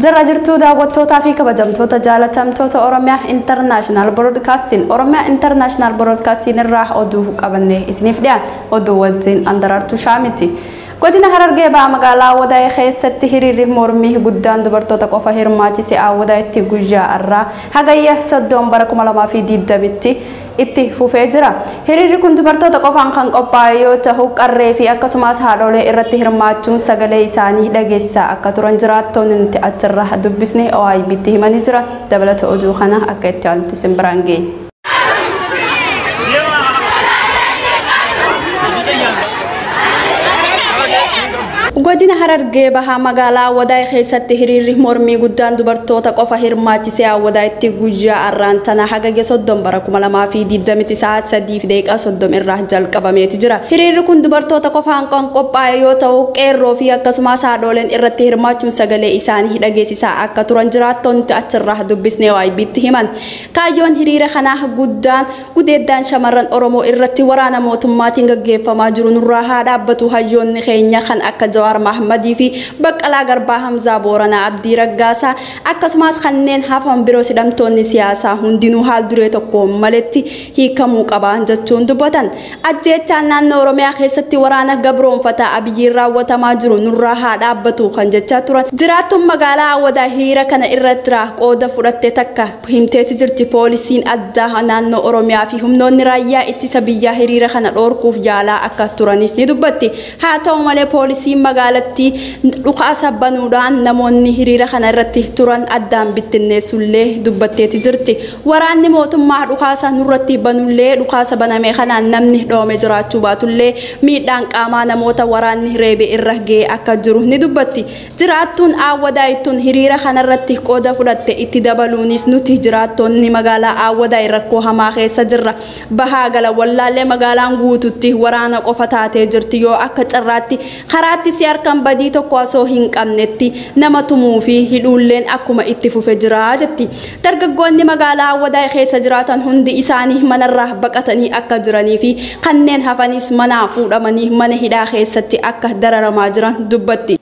Jara jirtuu daawwattootaa fi kabajamtoota jaalatamtoota Oromiyaa International Broadcasting. Oromiyaa International Broadcasting irraa oduu qabannee isiniif dhiyaata. Oduu wajjin Andaraartuu Shaamiti. Godina Harargee Bahaa magaalaa Awwadaayee keessatti hiriirri mormii guddaan dubartoota qofa hirmaachise Awwadaayetti guyyaa har'aa hagayya 30 bara 2020tti itti fufee jira. Hiriirri kun dubartoota qofaan kan qophaa'e yoo ta'u, qarree fi akkasumas haadholee irratti hirmaachuun sagalee isaanii dhageessisaa akka turan jiraattonni nuti achirraa dubbisne OIBtti himanii jiran. Dabalata oduu kana akka itti aanutti isin biraan geenya. Godina Harargee Bahaa magaalaa Awwadaayee keessatti hiriirri mormii guddaan dubartoota qofa hirmaachisee Awwadaayetti guyyaa har'aan tana hagayya 30 bara 2020tti sa'a 3:30 irraa jalqabameeti jira. Hiriirri kun dubartoota qofaan kan qophaa'e yoo ta'u, qeerroo fi akkasumas haadholeen irratti hirmaachuun sagalee isaanii dhageessisaa akka turan jiraattonni achirraa dubbisnee OIBtti himan. Kaayyoon hiriira kanaa guddaan gudeeddaan shamarran Oromoo irratti waraana mootummaatiin gaggeeffamaa jiru nurraa haa dhaabbatu, hayyoonni keenya kan akka Jawaar Mahmadii fi Baqqalaa Garbaa, Hamzaa Booranaa, Abdii Raggaasaa akkasumas kanneen hafan biroo hidhamtoonni siyaasaa hundinuu haal duree tokko maletti hiikamuu qaban jechuun dubbatan. Ajjeechaan naannoo Oromiyaa keessatti waraana gabroonfataa Abiyyiin raawwatamaa jiru nurraa haa dhaabbatu kan jechaa turan. Jiraattuun magaalaa Awwadaa hiriira kana irratti qooda fudhatte takka himteeti jirti. Poolisiin addaa naannoo Oromiyaa fi humnoonni raayyaa ittisa biyyaa hiriira kana dhorkuuf yaalaa akka turanis ni dubbatti. Haa ta'u malee poolisiin magaalattii dhukaasa banuudhaan namoonni hiriira kana irratti turan addaan bittinneessullee dubbatteeti jirti. Waraanni mootummaa dhukaasa nurratti banullee dhukaasa baname kanaan namni dhoome jiraachuu baatullee miidhaan qaamaa namoota waraanni reebe irra ga'ee akka jiru ni dubbatti. Jiraattuun Awwadaayittuun hiriira kanarratti qooda fudhatte itti dabaluunis nuti jiraattonni magaalaa Awwadaay rakkoo hamaa keessa jirra. Bahaa gala wallaallee magaalaan guututti waraana qofa taatee jirti. Yoo akka carraatti karaatti si harkaan badii tokko osoo hin qabnetti nama tumuu fi hidhuulleen akkuma itti fufe jira jetti. Dargaggoonni magaalaa Awwadaay keessa jiraatan hundi isaanii manarraa baqatanii akka jiranii fi kanneen hafanis manaa fuudhamanii mana hidhaa keessatti akka dararamaa jiran dubbatti.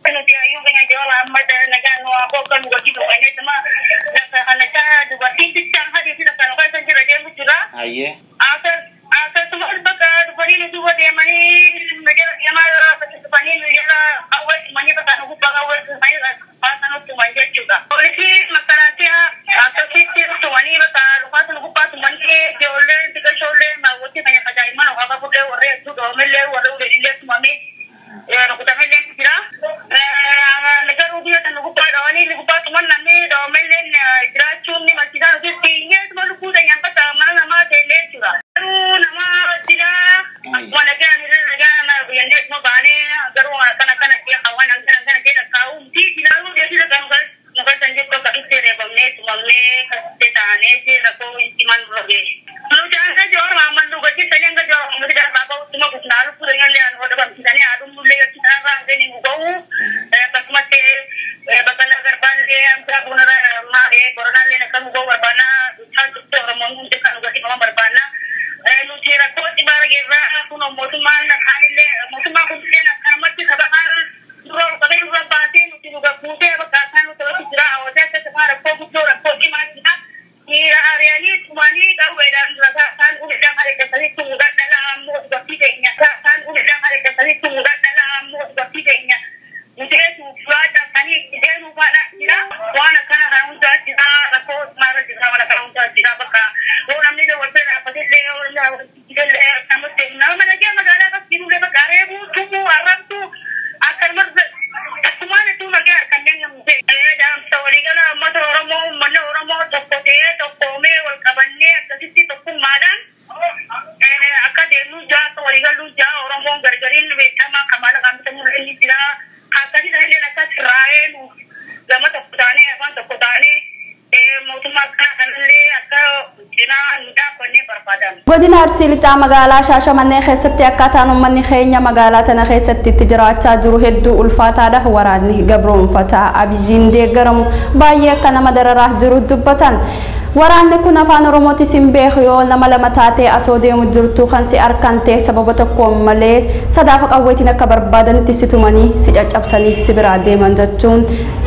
Godina Arsii Lixaa magaalaa Shaashamannee keessatti akkaataan uummanni keenya magaalaa tana keessatti itti jiraachaa jiru hedduu ulfaataadha. Waraanni gabroonfataa Abiyyiin deeggaramu baay'ee akka nama dararaa jiru dubbatan. Waraanni kun afaan Oromootis hin beeku yoo nama lama taatee asoo deemu jirtu kan si harkaan ta'e sababa tokkoon malee sadaafa qawweetiin akka barbaadanitti si tumanii si caccabsanii si biraa deeman jechuun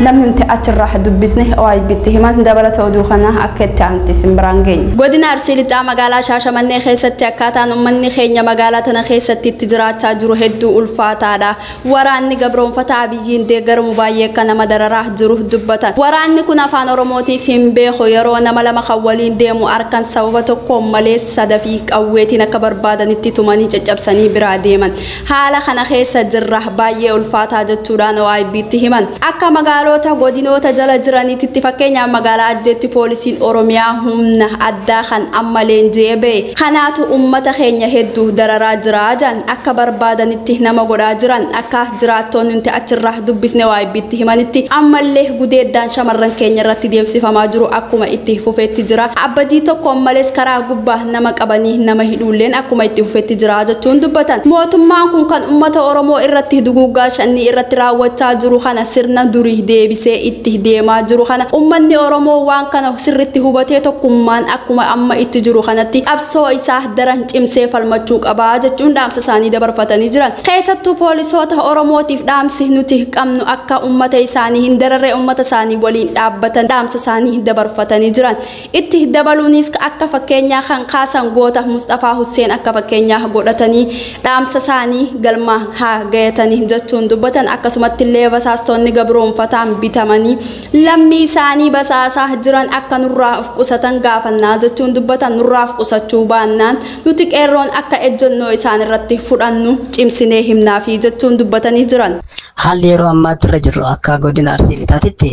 namni nuti achirraa dubbisne OIBtti himan dabalata oduu kana akka itti aanutti isin biraan geenya. Godina Arsii Lixaa magaalaa Shaashamannee keessatti akkaataan uummanni keenya magaalaa tana keessatti itti jiraachaa jiru hedduu ulfaataadha. Waraanni gabroonfata Abiyyiin deeggaramu baay'ee akka nama dararaa jiru dubbatan. Waraanni kun afaan Oromootis hin beeku yeroo nama lama kan waliin deemu harkaan sababa tokkoon malee sadafii qawweetiin akka barbaadanitti tumanii caccabsanii biraa deeman. Haala kana keessa jirra baay'ee ulfaataa jechuudhaan OIBtti himan. Akka magaalota godinoota jala jiraniitti fakkeenyaaf magaalaa Ajjeetti poolisiin Oromiyaa humna addaa kan amma leenji'ee ba'e. Kanaatu uummata keenya hedduu dararaa jira jedhan akka barbaadanitti nama godhaa jiran akka jiraattonni nuti achirraa dubbisne OIBtti himanitti ammallee gudeeddaan shamarran keenya irratti deemsifamaa jiru akkuma itti fufeetti jira. Abbadii tokkoon malees karaa gubbaa nama qabanii nama hidhuulleen akkuma itti fufeetti jira jechuun dubbatan. Mootummaan kun kan uummata Oromoo irratti duguuggaa shanii irratti raawwachaa jiru kana sirna durii deebisee itti deemaa jiru kana uummanni Oromoo waan kana sirritti hubatee tokkummaan akkuma amma itti jiru kanatti qabsoo isaa daran cimsee falmachuu qabaa jechuun dhaamsa isaanii dabarfatanii jiran. Keessattuu poolisoota Oromootiif dhaamsi nuti qabnu akka uummata isaanii hin dararre uummata isaanii waliin dhaabbatan dhaamsa isaanii dabarfatanii jiran. Itti dabaluunis akka fakkeenyaa kan kaasan goota Mustafaa Hussein akka fakkeenyaa godhatanii dhaamsa isaanii galma haa gayatanii jechuun dubbatan. Akkasumatti illee basaastonni gabroonfataan bitamanii lammii isaanii basaasaa jiran akka nurraa of qusatan gaafannaa jechuun dubbatan. Nurraa of qusachuu baannaan nuti qeerroon akka ejjennoo isaan irratti fudhannu cimsinee himnaafi jechuun dubbatanii jiran. Haalli yeroo ammaatti irra jirru akka godina Arsii Lixaatitti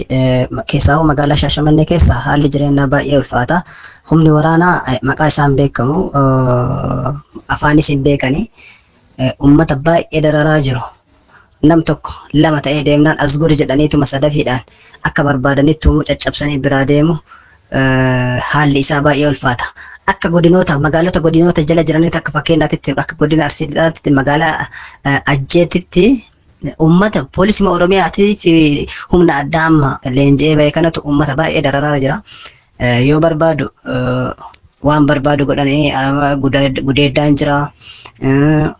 keessaa magaalaa Shaashamannee keessa haalli jireenyaa baay'ee ulfaata. Humni waraanaa maqaa isaan beekamu afaanis hin beekani uummata baay'ee dararaa jiru. Nam tokko lama ta'ee deemnaan as gori jedhaniituma sadafiidhaan akka barbaadanitti tumuu caccabsanii biraa deemu haalli isaa baay'ee ulfaata. Akka godinoota magaalota godinoota jala jiranitti akka fakkeenyaatti akka godina Arsii Lixaatitti magaalaa Ajjeetitti uummata poolisii Oromiyaatii fi humna addaa amma leenji'ee ba'e kanatu uummata baay'ee dararaa jira. Yoo barbaadu waan barbaadu godhanii gudeeddaan jira.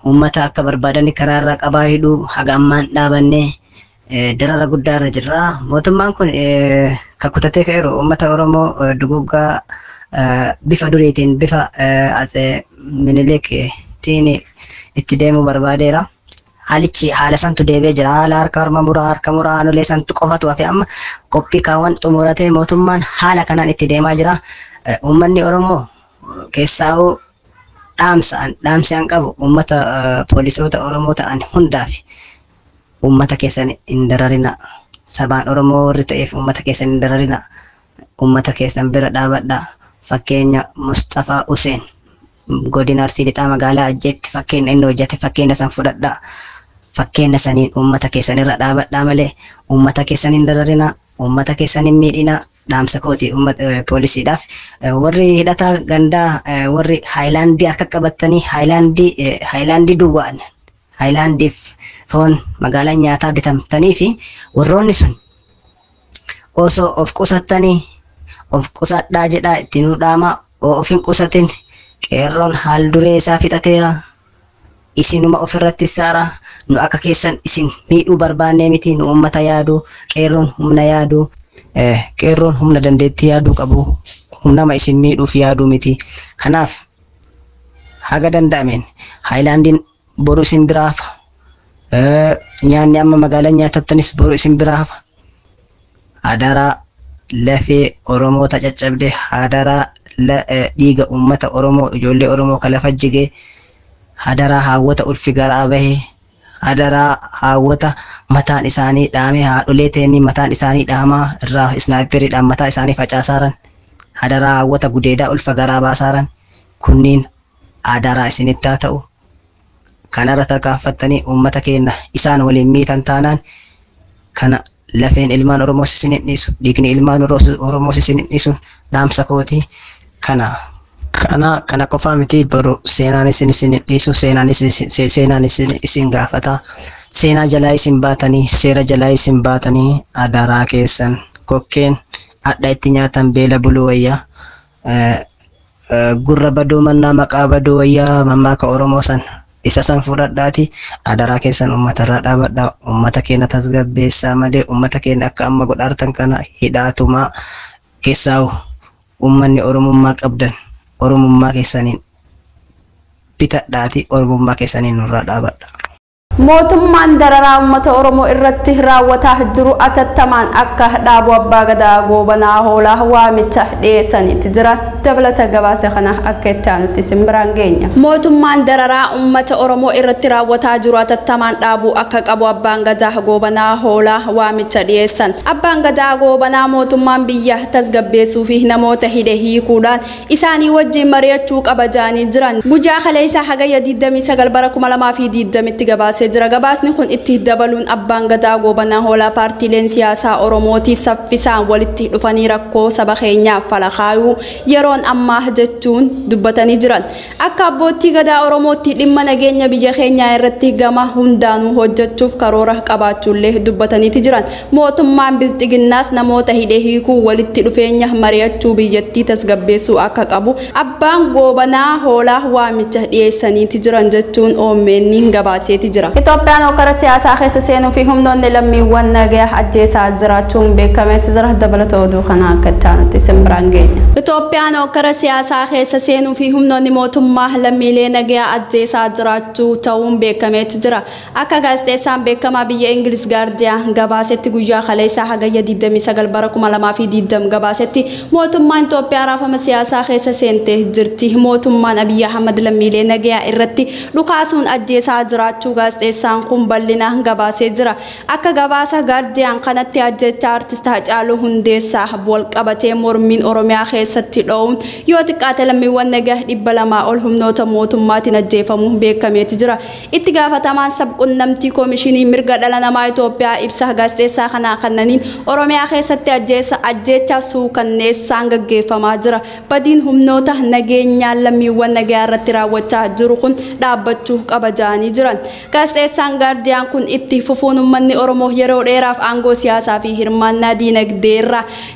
Uummata akka barbaadanii karaa irraa qabaa hidhuu haga ammaan dhaabannee darara guddaa irra jirra. Mootummaan kun kakkutatee ka'eeru uummata Oromoo duguuggaa bifa duriitiin bifa Atsee Minilikiitiin itti deemuu barbaadeera. Haalichi haala santu deebi'ee jira. Haala harka harma muraa harka muraa aanolee santu qofatu hafe amma qophii kaawwan xumuratee mootummaan haala kanaan itti deemaa jira. Uummanni Oromoo keessaa'uu dhaamsaan qabu uummata poolisoota Oromoo ta'an hundaaf uummata keessan hin dararina. Sabaan Oromoo warri ta'eef uummata keessan hin dararina. Uummata keessan bira dhaabadha. Fakkeenya Mustafaa Hussein godina Arsii Lixaa magaalaa Ajjeetti fakkeenya inni hojjete fakkeenya san fudhadha. Fakkeenya saniin uummata keessan irra dhaabadhaa malee uummata keessan hin dararina, uummata keessan hin miidhina. Dhaamsa kooti uummata poolisiidhaaf. Warri hidhataa gandaa warri haayilaandii harka qabatanii haayilaandii duwwaan haayilaandiif foon magaalaa nyaataa bitamtanii fi warroonni sun osoo of qusattanii of qusadhaa jedhaa itti nuu dhaama. Of hin qusatin qeerroon haal duree isaa fixateera. Isinuma ofirratti saara nu akka keessan isin miidhuu barbaannee miti. Nu uummata yaadu, qeerroon humna yaadu, qeerroon humna dandeettii yaaduu qabu, humnama isin miidhuuf yaaduu miti. Kanaaf haga danda'ameen haayilaandiin boru isin biraa hafa. Nyaanni amma magaalaa nyaatattanis boru isin biraa hafa. Hadaraa lafee Oromoota caccabde, hadaraa dhiiga uummata Oromoo ijoollee Oromoo kan lafa jigee, hadaraa haawwata ulfi garaa bahee, hadaraa haawwata mataan isaanii dhaamee haadholee ta'anii mataan isaanii dhaamaa irraa isnaayiperiidhaan mataa isaanii facaasaaran, hadaraa haawwata gudeedaa ulfa garaa baasaaran, kunniin hadaraa isinitti haa ta'u. Kanarra tarkaanfattanii uummata keenya isaan waliin miitan taanaan kana lafeen ilmaan Oromoos isin hin dhiisu, dhiigni ilmaan Oromoos isin hin dhiisu. Dhaamsa kooti kana. Kana qofaa miti, boru seenaan isin hin dhiisu, seenaan isin gaafata. Seenaa jalaa isin baatanii, seera jalaa isin baatanii, adaraa keessan kokkeen hadha itti nyaatan beela buluu wayyaa. Gurra baduu mannaa maqaa baduu wayyaa mammaaka Oromoo san isa san fudhadhaati adaraa keessan uummatarraa dhaabadhaa. Uummata keenya tasgabbeessaa malee uummata keenya akka amma godhaartan kana hidhaatumaa keessaa'u uummanni Oromummaa qabdan Oromummaa keessaniin bitadhaati Oromummaa keessaniin nurraa dhaabadha. Mootummaan dararaa uummata Oromoo irratti raawwataa jiru atattamaan akka dhaabu Abbaa Gadaa Goobanaa Hoolaa waamicha dhiyeessaniitti jira. Dabalata gabaasa kana akka itti aanutti isin biraan geenya. Mootummaan dararaa uummata Oromoo irratti raawwataa jiru atattamaan dhaabuu akka qabu Abbaan Gadaa Goobanaa Hoolaa waamicha dhiyeessan. Abbaan Gadaa Goobanaa mootummaan biyya tasgabbeessuu fi namoota hidhe hiikuudhaan isaanii wajjin mari'achuu qaba jedhanii jiran. Guyyaa kaleessa hagayya 29 bara 2020tti gabaasee jira. Gabaasni kun itti dabaluun Abbaan Gadaa Goobanaa Hoolaa paartiileen siyaasaa Oromootii saffisaan walitti dhufanii rakkoo saba keenyaaf falakaayuu yeroon ammaa jechuun dubbatanii jiran. Akka abbootii gadaa Oromootti dhimma nageenya biyya keenyaa irratti gama hundaanuu hojjechuuf karoora qabaachuullee dubbataniiti jiran. Mootummaan bilxiginnaas namoota hidhe hiikuu walitti dhufeenya mari'achuu biyyattii tasgabbeessuu akka qabu Abbaan Goobanaa Hoolaa waamicha dhiyeessaniiti jiran jechuun OMN gabaaseeti jira. Itoophiyaan hokkara siyaasaa keessa seenuu fi humnoonni lammiiwwan nagaa ajjeesaa jiraachuun beekameeti jira. Dabalata oduu kana akka itti aanutti isin biraan geenya. Itoophiyaan hokkara siyaasaa keessa seenuu fi humnoonni mootummaa lammiilee nagaa ajjeesaa jiraachuu ta'uun beekameeti jira. Akka gaazexeessaan beekamaa biyya Ingiliz Gaardiyaan gabaasetti guyyaa kaleessaa hagayya 29 bara 2020 gabaasetti mootummaan Itoophiyaa raafama siyaasaa keessa seentee jirti. Mootummaan Abiyyi Ahmad lammiilee nagaa irratti dhukaasuun ajjeesaa jiraachuu gaazexeessaan kun bal'inaan gabaasee jira. Akka gabaasa Gaardiyaan kanatti ajjechaa artist Haacaaluu Hundeessaa wal qabatee mormiin Oromiyaa keessatti dho'uun yoo xiqqaate lammiiwwan nagaa 200 ol humnoota mootummaatiin ajjeefamuun beekameeti jira. Itti gaafatamaan sabquunnamtii Koomishinii Mirga Dhala Namaa Itoophiyaa ibsa gaazexeessaa kanaa kennaniin Oromiyaa keessatti ajjeechaa suukanneessaan gaggeeffamaa jira. Badiin humnoota nageenyaa lammiiwwan nagaa irratti raawwachaa jiru kun dhaabbachuu qaba jedhanii jiran. Gaazexeessaan Gaardiyaan kun itti fufuun uummanni Oromoo yeroo dheeraaf aangoo siyaasaa fi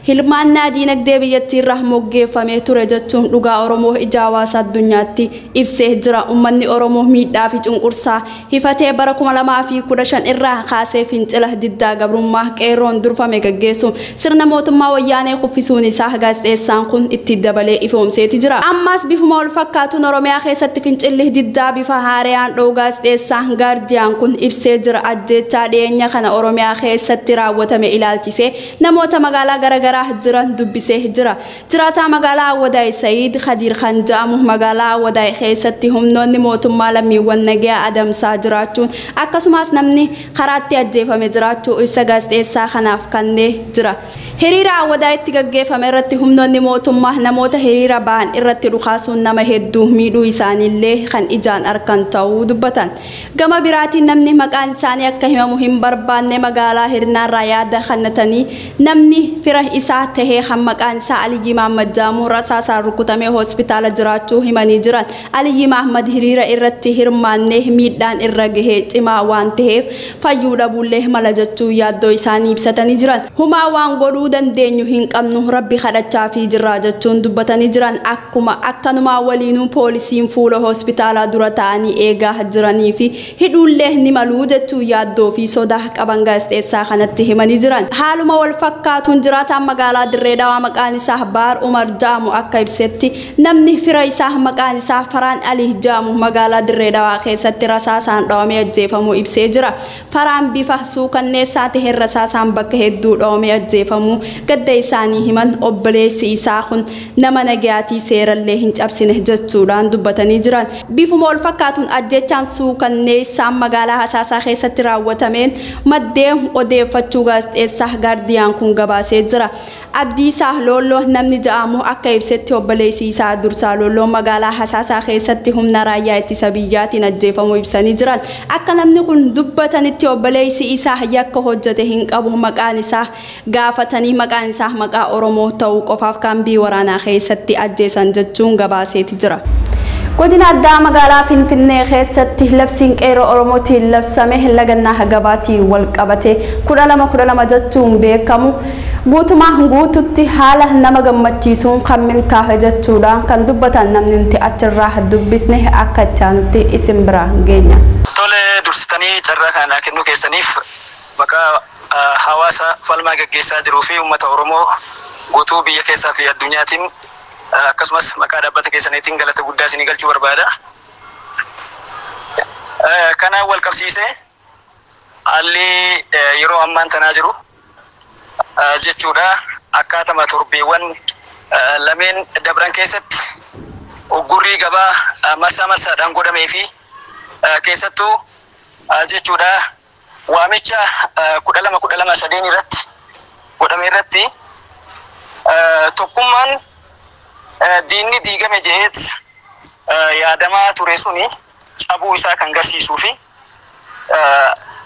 hirmaannaa diinagdee biyyattiirra moggeeffamee ture jechuun dhugaa Oromoo ija hawaasa addunyaatti ibsee jira. Uummanni Oromoo miidhaa fi cunqursaa hifatee bara 2015 irraa kaasee fincila diddaa gabrummaa qeerroon durfame gaggeessuun sirna mootummaa wayyaanee kuffisuun isaa gaazexeessaan kun itti dabalee ifoomseeti jira. Ammas bifuma wal fakkaatuun Oromiyaa keessatti fincilli diddaa bifa haaraan dho'u gaazexeessaan Gaardiyaan kun ibsee jira. Ajjechaa dhiyeenya kana Oromiyaa keessatti raawwatame ilaalchisee namoota magaalaa garaagaraa jiran dubbisee jira. Jiraataa magaalaa Awwadaay Sa'iid Khadiir kan jedhamu magaalaa Awwadaay keessatti humnoonni mootummaa lammiiwwan nagaa adamsaa jiraachuun akkasumas namni karaatti ajjeefame jiraachuu ibsa gaazexeessaa kanaaf kennee jira. Hiriira Awwadaayitti gaggeeffame irratti humnoonni mootummaa namoota hiriira ba'an irratti dhukaasuun nama hedduu miidhuu isaaniillee kan ijaan argan ta'uu dubbatan. Gama biraatiin namni maqaan isaanii akka himamu hin barbaanne magaalaa Hirnaarraa yaada kennatanii namni fira isaa tahee kan maqaan isaa Aliyyi Mahammad jedhamu rasaasaan rukutamee hospitaala jiraachuu himanii jiran. Aliyyi Mahammad hiriira irratti hirmaannee miidhaan irra gahee cimaa waan ta'eef fayyuu dhabuullee mala jechuu yaaddoo isaanii ibsatanii jiran. Humaa waan godhuu dandeenyu hin qabnu rabbi kadhachaa fi jirraa jechuun dubbatanii jiran. Akkuma akkanumaa waliinuu poolisiin fuula hospitaalaa dura ta'anii eegaa jiranii fi hidhuullee ni maluu jechuu yaaddoo fi sodaa qaban gaazexeessaa kanatti himanii jiran. Haaluma wal fakkaatuun jiraataan magaalaa Dirree Dhawaa maqaan isaa Baar Umar jedhamu akka ibsetti namni fira isaa maqaan isaa Faraan Alii jedhamu magaalaa Dirree Dhawaa keessatti rasaasaan dhawamee ajjeefamuu ibsee jira. Faraan bifa suukanneessaa ta'een rasaasaan bakka hedduu dhawamee ajjeefamuu gadda isaanii himan. Obboleessi isaa kun nama nagayaatii seerallee hin cabsine jechuudhaan dubbatanii jiran. Bifuma wal fakkaatuun ajjechaan suukanneessaan magaalaa Hasaasaa keessatti raawwatameen maddeen odeeffachuu gaazexeessaa Gaardiyaan kun gabaasee jira. Abdiisaa Loolloo namni jedhamu akka ibsetti obboleessi isaa Dursaa Loolloo magaalaa Hasaasaa keessatti humna raayyaa ittisa biyyaatiin ajjeefamuu ibsanii jiran. Akka namni kun dubbatanitti obboleessi isaa yakka hojjete hin qabu maqaan isaa gaafatanii maqaan isaa maqaa Oromoo ta'uu qofaaf kaambii waraanaa keessatti ajjeesan jechuun gabaaseeti jira. Godina addaa magaalaa Finfinnee keessatti labsiin qeerroo Oromootiin labsame lagannaa gabaatiin wal qabate 12-12 jechuun beekamu guutumaa guututti haala nama gammachiisuun kan milkaa'e jechuudhaan kan dubbatan namni nuti achirraa dubbisne akka itti aanutti isin bira geenya. Tole, dursitanii carraa kana kennuu keessaniif maqaa hawaasa falmaa gaggeessaa jiruu fi uummata Oromoo guutuu biyya keessaa fi addunyaatiin, akkasumas maqaa dhaabbata keessaniitiin galata guddaa isinii galchuu barbaada. Kanaan wal qabsiisee haalli yeroo ammaan tanaa jiru jechuudha, akkaatama torbeewwan lameen dabran keessatti uggurrii gabaa marsaa marsaadhaan godhamee fi keessattuu jechuudha waamicha 12-12-3 irratti godhame irratti tokkummaan diinni diigame je'eet yaadamaa ture suni cabuu isaa kan garsiisuu fi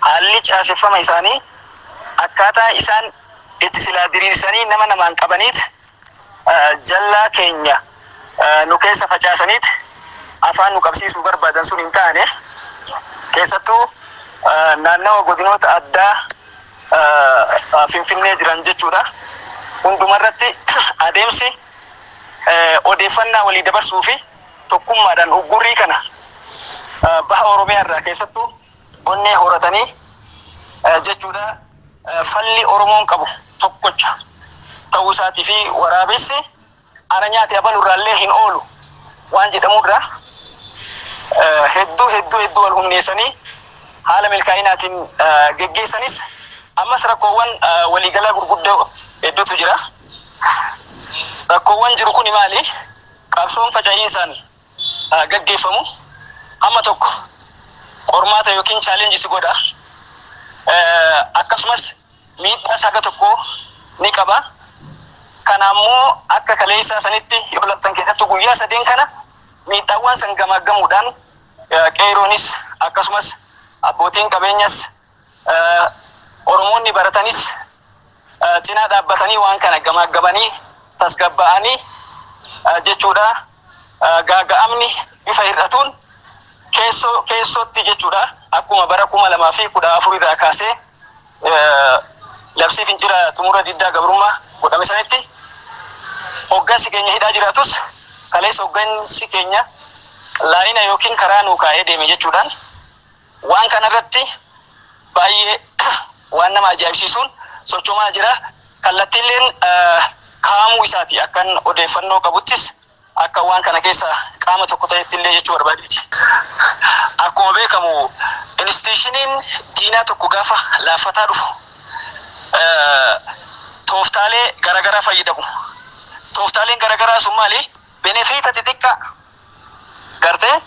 haalli caaseffama isaanii akkaataa isaan itti silaa diriirsanii nama namaan qabaniit jallaa keenya nu keessa facaasaniit afaan nu qabsiisuu barbaadan sun hin taane. Keessattuu naannawa godinoota addaa Finfinnee jiran jechuudha. Hundumarratti adeemsi odeeffannaa walii dabarsuu fi tokkummaadhaan uggurrii kana baha Oromiyaa irraa keessattuu onnee horatanii jechuudha, falli Oromoon qabu tokkocha ta'uu isaatii fi waraabessi ana nyaate abalurraallee hin oolu waan jedhamurraa hedduu hedduu hedduu wal humneessanii haala milkaa'inaatiin geggeessanis, ammas rakkoowwan waliigalaa gurguddoo hedduutu jira. Rakkoowwan jiru kuni maali? Qabsoon faca'iinsaan gaggeeffamu hamma tokko qormaata yookiin challenge si godha. Akkasumas miidhaa haga tokko ni qaba. Kana ammoo akka kaleessaa sanitti yoo labtan, keessattuu guyyaa sadeen kana miidhaawwan san gamaaggamuudhaan qeeroonis akkasumas abbootiin qabeenyas Oromoonni baratanis cinaa dhaabbatanii waan kana gamaaggamanii tasgabba'anii jechuudha, gaaga'amni bifa hir'atuun keessoo keessootti jechuudha, akkuma bara 2014 irraa kaasee labsii fincila xumura diddaa gabrummaa godhame sanitti hoggansi keenya hidhaa jiraatus, kaleessa hoggansi keenya laayina yookiin karaa nuu kaa'ee deeme jechuudhaan waan kanarratti baay'ee waan nama ajaa'ibsiisuun sochoomaa jira. Kallattiileen kaa'amuu isaati akkan odeeffannoo qabuttis, akka waan kana keessa qaama tokko ta'etti illee jechuu barbaadeeti. Akkuma beekamu, institutioniin diinaa tokko gaafa laaffataa dhufu tooftaalee garaagaraa fayyadamu. Tooftaaleen garaagaraa sun maali? Benefita xixiqqaa gartee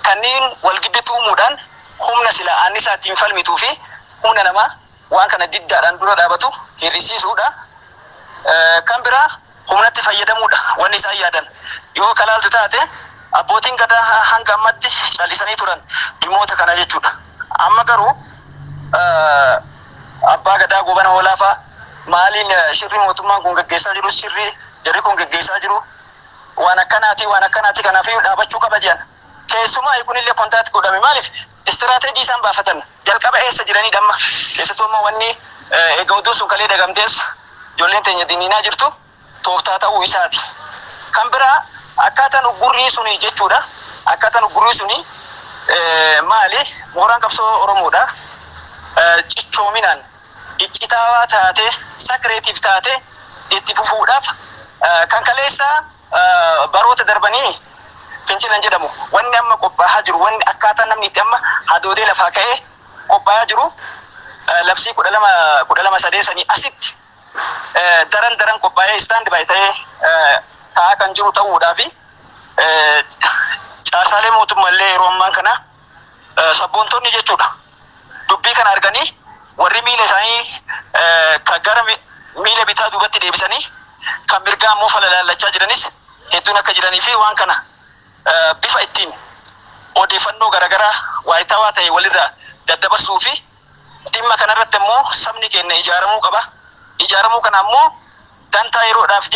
kanneen wal gidduutti uumuudhaan humna sila annisaa ittiin falmituu fi humna namaa waan kana diddaadhaan dura dhaabatu hir'isiisuudha. Kan biraa humnatti fayyadamuudha wanni isaan yaadan. Yoo kalaaltu taate, abbootiin gadaa hanga ammatti callisanii turan dhimmoota kana jechuudha. Amma garuu abbaa gadaa Goobana Hoolaa maaliin shirri mootummaan kun gaggeessaa jiru, shirri jarri kun gaggeessaa jiru waan akkanaati, waan akkanaati, kanaafii dhaabachuu qaba jedhan. Keessumaa kunillee contact godhame. Maaliif istiraateejii isaan baafatan jalqaba eessa jiranii dhamma, keessattuu amma wanni egaa oduun sun kalee dagamtees ijoolleen teenya diniinaa jirtu tooftaa ta'uu isaati. Kan biraa akkaataan uggurrii suni jechuudha. Akkaataan uggurrii suni maali? Mooraan qabsoo Oromoodha. Cichoominaan iccitaawaa taate, secretive taate itti fufuudhaaf kan kaleessa baroota darbanii fincilan jedhamu. Wanni amma qophaa'aa jiru, wanni akkaataa namni itti amma hadoodee lafaa ka'ee qophaa'aa jiru, labsii 12-12-3 sanii asitti daran daran qophaa'ee stand by ta'ee taa'aa kan jiru ta'uudhaa fi caasaalee mootummaallee yeroo ammaan kana sabboontonni jechuudha. Dubbii kana arganii warri miila isaanii kan gara miila bitaa duubatti deebisanii kan mirgaa ammoo fala laallachaa jiranis hedduun akka jiranii fi waan kana bifa ittiin odeeffannoo garaagaraa waayitaawaa ta'e walirraa daddabarsuu fi dhimma kanarratti immoo sabni keenya ijaaramuu qaba. Ijaaramuu kana ammoo dantaa yeroodhaaf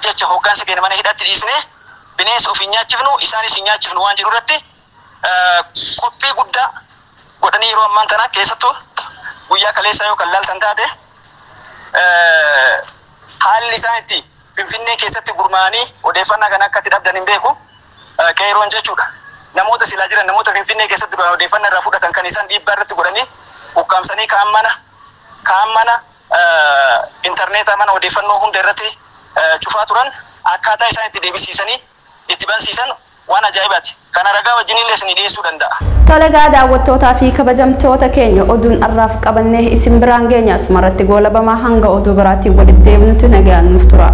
jecha hoggansa keenya mana hidhaatti dhiisnee Bineensa of hin nyaachifnu, isaanis hin nyaachifnu waan jiru irratti qophii guddaa godhanii yeroo ammaan tana, keessattuu guyyaa kaleessaa yoo kan laaltan taate, haalli isaan itti Finfinnee keessatti gurmaa'anii odeeffannaa kana akka itti dhabdan hin beeku, qeeroon jechuudha. Namoota silaa jiran, namoota Finfinnee keessatti duraan odeeffannaa irraa fudhatan, kan isaan dhiibbaa irratti godhanii ukkaamsanii kaan mana intarneetaa, mana odeeffannoo hunda irratti cufaa turan, akkaataa isaan itti deebisiisanii itti bansiisan waan ajaa'ibaati. Kana ragaa wajjin illee isinii dhiyeessuu danda'a. Tole gaa, daawwattootaa fi kabajamtoota keenya, oduun har'aaf qabannee isin biraan geenya asumarratti goolabamaa. Hanga oduu biraatiin walitti deebinutti nagaan nuuf tura.